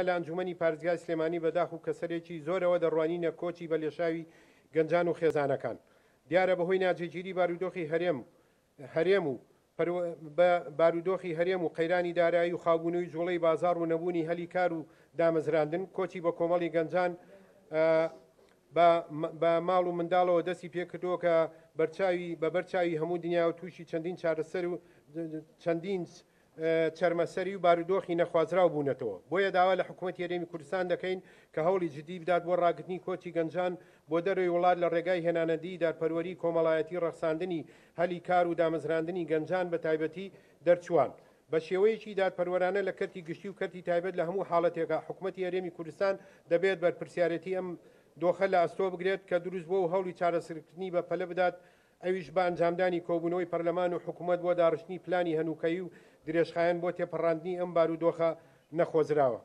لە ئەنجومەنی پارێزگای سلێمانی بە داخ و کەسەرێکی زۆرەوە دەڕوانینە کۆچی بە لێشاوی گەنجان و خێزانەکان. دیارە بەهۆی ناجێگیری بارودۆخی هەرێم هەرێم و بە بارودۆخی هەرێم و قەیرانی دارایی و خاوبوونەوەی جوڵەی بازاڕ و نەبوونی هەلی کار و دامەزراندن، کۆچی بە کۆمەڵی گەنجان بە بە ماڵ و منداڵەوە دەستی پێکردووە کە بەرچاوی بە بەر چاوی هەموو دنیا و تووشی چەندین چارەسەر و چەندین چەرمەسەری و بارودۆخی نەخوازراو بوونەتەوە. بۆیە داوا لە حکومەتی هەرێمی کوردستان دەکەین کە هەوڵی جدی بدات بۆ ڕاگرتنی کۆچی گەنجان بۆ دەرەوەی وڵات لە ڕێگای هێنانەدیی دادپەروەری کۆمەڵایەتی ڕەخساندنی هەلی کار و دامەزراندنی گەنجان بە تایبەتی دەرچووان بە شێوەیەکی دادپەروەرانە لە کەرتی گشتی و کەرتی تایبەت لە هەموو حاڵەتێکا حکومەتی هەرێمی کوردستان دەبێت بەرپرسیارێتی ئەم دۆخە لە ئەستۆ بگرێت کە دروست بووە و هەوڵی چارەسەرکردنی بە پەلە بدات ئەویش بە ئەنجامدانی کۆبوونەوەی پەرلەمان و حکومەت بۆ داڕشتنی پلانی هەنووکەیی و درێژخایەن بۆ تێپەڕاندنی ئەم بارودۆخە نەخۆزراوە.